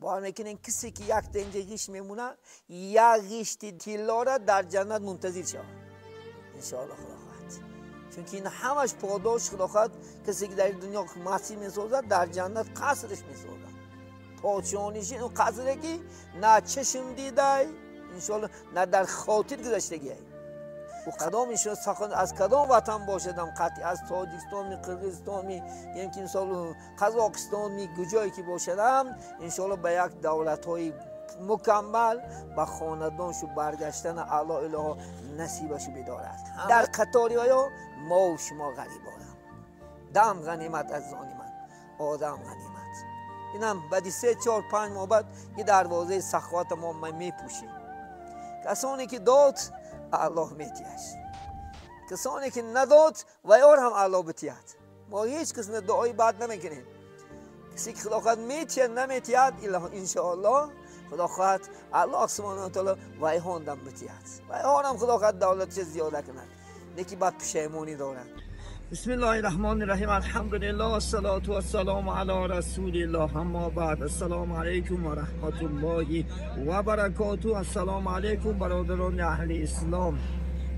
باور میکنین کسی که یک تا اینجا غیش میمونه یک غیشت طلا را در جنت منتظر شود انشاءالله خدا خواهد، چون که این همش پاداش خدا خواهد. کسی که در دنیا مسجد میسازد در جنت قصرش میسازد، پادشاهیش این قصره که نه چشم دیده انشاءالله نه در خاطر گذشتگی. و کدام انشاءالله از کدام وطن باشدم قطعی از تاجیکستان می قرقیزستان می یعنی که انشاءالله قزاقستان می کجایی که باشدم انشاءالله به یک دولت های مکمل به خاندانشو برگشتن الله اله نصیبشو بدارد. در قطاری ها ما و شما غریبانم، دم غنیمت از آن من آدم غنیمت. اینم بعدی 3 4 5 ماه بعد یه دروازه سخاوت ما میپوشیم. کسانی که داد الله میتیش، کسانی که نداد و یار هم الله بتید. ما هیچ کس دعای بد نمیکنیم. کسی که خدا خواهد میتید نمیتید انشاءالله خدا خواهد الله سبحانه و تعالی وای هاندم بتید، وای هانم خدا خواهد دولتش زیاده کند، یکی بعد پشیمانی دارد. بسم الله الرحمن الرحیم. الحمدلله و الصلاة و السلام علی رسول الله. اما بعد، السلام علیکم و رحمت الله و برکاته. السلام علیکم برادران اهل اسلام.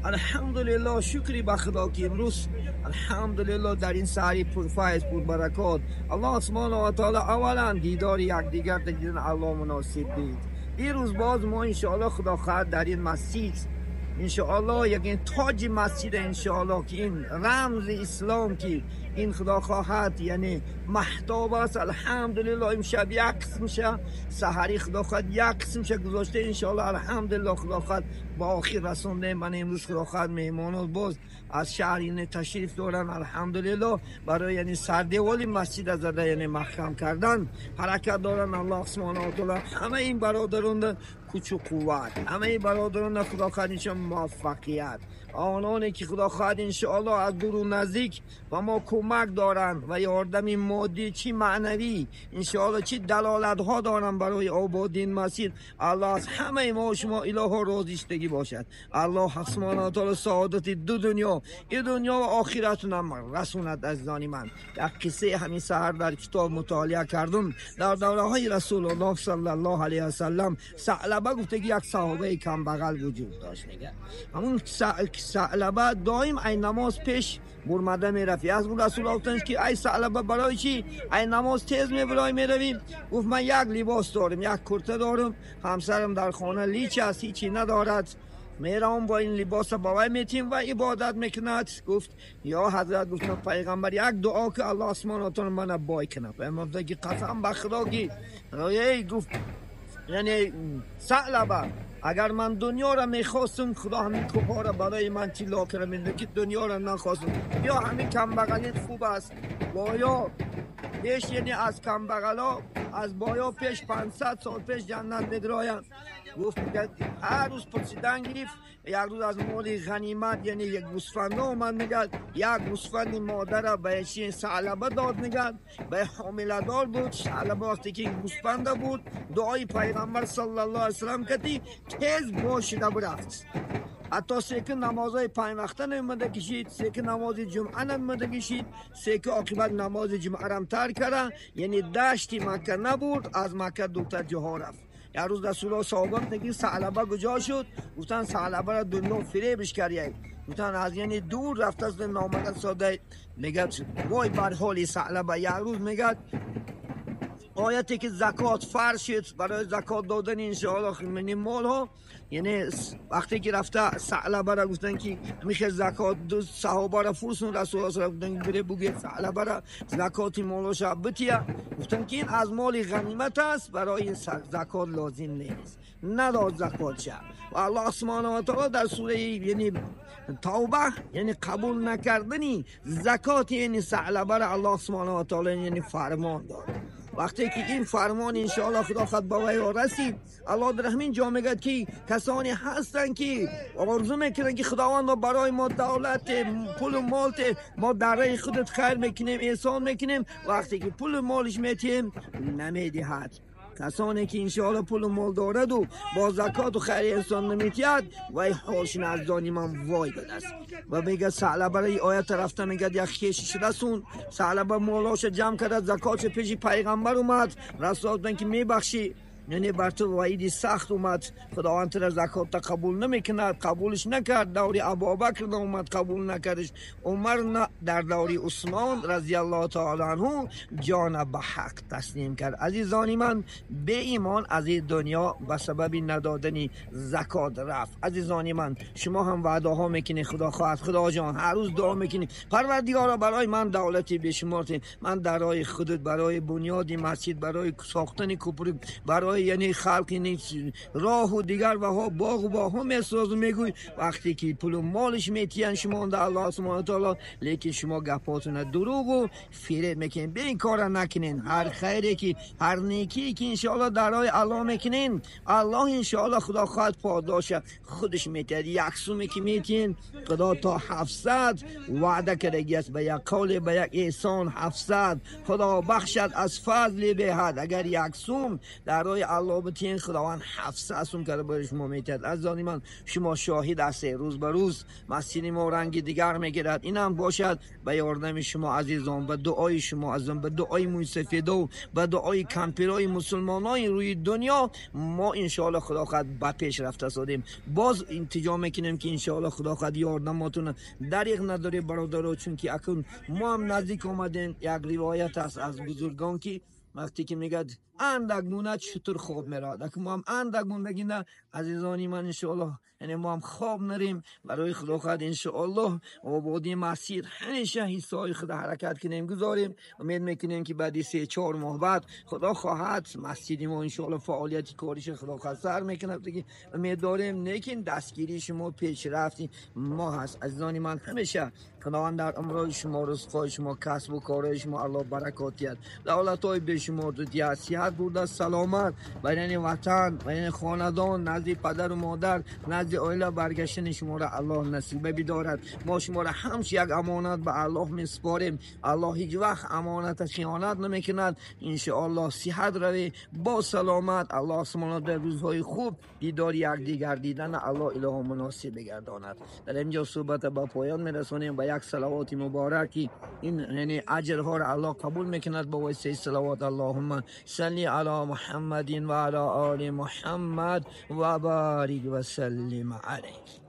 الحمدلله شکری به خدا که امروز الحمدلله در این سحری پرفیض پربرکات الله سبحانه و تعالی اولا دیدار یکدیگر دیدن الله مناسب دید. دیروز باز ما انشاءالله خدا خواهد در این مسجد انشاءالله یک این تاج مسجد انشاءالله که این رمز اسلام که این خدا خواهد یعنی مهتاب است. الحمدلله امشب یک قسم شه سحری خدا خواهد یک قسم شه گذاشته انشاءالله الحمدلله خدا خواهد با آخر رسونده. من امروز خدا خواهد مهمانات باز از شهر یعنی تشریف دارن الحمدلله برای یعنی سردیوالی مسجد زده یعنی محکم کردن حرکت دارن. الله سبحانه و تعالی همه این برادران کوچ و قوت، همه این برادران خدا خواهد انشاءالله موفقیت، آنانی که خدا خواهد انشاءالله از دور و نزدیک و ما کمک دارند و یاردم مادی چی معنوی انشاءالله چی دلالت ها دارند برای آبادی این مسجد. الله از همه ما و شما اله راضیشتگی باشد. الله سبحانه و تعالی سعادت دو دنیا، این دنیا و آخرت رسوند. عزیزان من در قصه همین سحر در کتاب مطالعه کردم در دوره های رسول الله صلی الله علیه و سلم ثعلبه گفته که یک صحابه کم بغل وجود داشت. میگه همون ثعلبه دائم ای نماز پیش برمده میرفت. از اون رسول الله گفتن که ای ثعلبه برای چی ای نماز تیز میبرای میروی؟ گفت من یک لباس دارم، یک کرته دارم، همسرم در خانه لیچ است، هیچی ندارد، میرم با این لباس بابای میتیم و عبادت میکند. گفت یا حضرت، گفتم پیغمبر یک دعا که الله سبحانه و تعالی منو بای کنه. پیغمبر گفت که قسم به خدا که گفت یعنی ثعلبه اگر من دنیا را میخواستم خدا همین کوه را برای من طلا کرده میده که دنیا را نخواستم. یا همین کمبغلیت خوب است بایا پیش یعنی از کمبغلا از بایا پیش 500 سال پیش جنت میدرایم. گفت هر روز پرسیدن گرفت. یک روز از مال غنیمت یعنی یک گوسفند آمد، میگه یک گوسفند مادر به چی ثعلبه داد، میگه به حامله دار بود. ثعلبه وقتی که گوسفند بود دعای پیغمبر صلی الله علیه و سلم کردی تیز باشیده برفت. حتی سه نمازهای 5 وقته نمیده کشید، سه نماز جمعه نمیده کشید، سه عاقبت نماز جمعه رم ترک کرد، یعنی دشت مکه نبود، از مکه دوتا جهان رفت. یک روز رسول الله صحابه میگه ثعلبه کجا شد؟ گفتن ثعلبه را دنیا فریبش کرد. گفتن از یعنی دور رفته از نامده ساده. میگه وای بر حال ثعلبه. یک روز میگه آیتی که زکات فرض شد برای زکات دادن انشاءالله یعنی مال ها، یعنی وقتی که رفته ثعلبه را گفتن که میخه زکات دو صحابه را فرسون رسول الله گفتن که بره بگه ثعلبه را زکات مالش بتیه. گفتن که این از مال غنیمت است، برای زکات لازم نیست، نداد زکات شه. و الله سبحانه و تعالی در سوره یعنی توبه یعنی قبول نکردنی زکات یعنی ثعلبه را الله سبحانه و تعالی یعنی فرمان داد. وقتی که این فرمان انشاءالله خدا خود به وی رسید، الله در همین جا میگه که کسانی هستند که آرزو میکنن که خداوند برای ما دولت پول و مال ما در راه خودت خیر میکنیم، احسان میکنیم، وقتی که پول و مالش میتیم نمیدهد. کسانی که انشاءالله پول و مال دارد و با زکات و خیر انسان نمیتید وای حالشون از دانی من وای بده است. و میگه ثعلبه را آیت رفته میگه یک خیشش رسون، ثعلبه مالاش جمع کرد، زکات پیش پیغمبر اومد رسول که میبخشی، یعنی بر تو وعید سخت اومد، خداوند تو را زکات قبول نمیکند، قبولش نکرد. دوری ابوبکر اومد قبول نکردش، عمر نه، در دوری عثمان رضی الله تعالی عنه جان به حق تسلیم کرد. عزیزانی من، به ایمان از این دنیا به سبب ندادن زکات رفت. عزیزانی من، شما هم وعده ها میکنی، خدا خواهد، خدا جان هر روز دعا میکنی پروردگارا برای من دولتی بیشمار، من در راه خودت برای بنیاد مسجد، برای ساختن کوپری، برای یعنی خلق نیست راه و دیگر و ها باغ و باغ ها میساز و میگوی وقتی که پول و مالش میتین شما در الله سبحانه تعالی، لیکن شما گپاتون دروغ و فریب میکنین. به این کار نکنین. هر خیری که هر نیکی که انشاءالله در راه الله میکنین، الله انشاءالله خدا خواهد پاداش خودش میتید. یک سومی که میتین خدا تا 700 وعده کرده است، به یک قول به یک احسان 700 خدا بخشد از فضل به حد. اگر یک سوم در راه الله بتین، خداوند 700 سوم کرده برای شما میتید. از آن من شما شاهد هستید، روز به روز مسجد ما رنگ دیگر میگیرد. این هم باشد به یاردم شما عزیزان، به دعای شما عزیزان، به دعای موی سفیدا، به دعای کمپیرای مسلمانای روی دنیا ما انشاءالله خدا خواهد به پیش رفته سادیم. باز التجا میکنیم که انشاءالله خدا خواهد یاردماتون دریغ نداره برادرها، چون که اکنون ما هم نزدیک آمدیم. یک روایت است از بزرگان که وقتی که میگد اندک مونه چطور خواب میراد، اگه ما هم اندک موندگی نه عزیزانی من انشاءالله، یعنی ما هم خواب نریم برای خدا خواهد انشاءالله آبادی مسیر همیشه حصه خود حرکت کنیم گذاریم. امید میکنیم که بعد 3-4 ماه بعد خدا خواهد مسجد ما انشاءالله فعالیت کاریش خدا خواهد سر میکنه دیگه، امید داریم. لیکن دستگیری شما پیشرفتی ما هست عزیزانی من. همیشه خداوند در امرای شما، رزقای شما، کسب و کارهای شما الله برکات دهد، دولت‌های بیشمار دهد، صحت برده، سلامت برای وطن، برای خاندان، نزد پدر و مادر، نزد عائله برگشتن شما را الله نصیب بدارد. ما شما را همش یک امانت به الله میسپاریم. الله هیچ وقت امانت خیانت نمیکند. انشاءالله صحت روی با سلامت، الله سبحانه در روزهای خوب دیدار یکدیگر دیدن الله اله مناسب بگرداند. در اینجا صحبت به پایان میرسانیم با یک صلوات مبارکی. این یعنی اجرها را الله قبول میکند با واسطه صلوات. اللهم صل علی محمد و علی آل محمد و بارک و سلم علیه.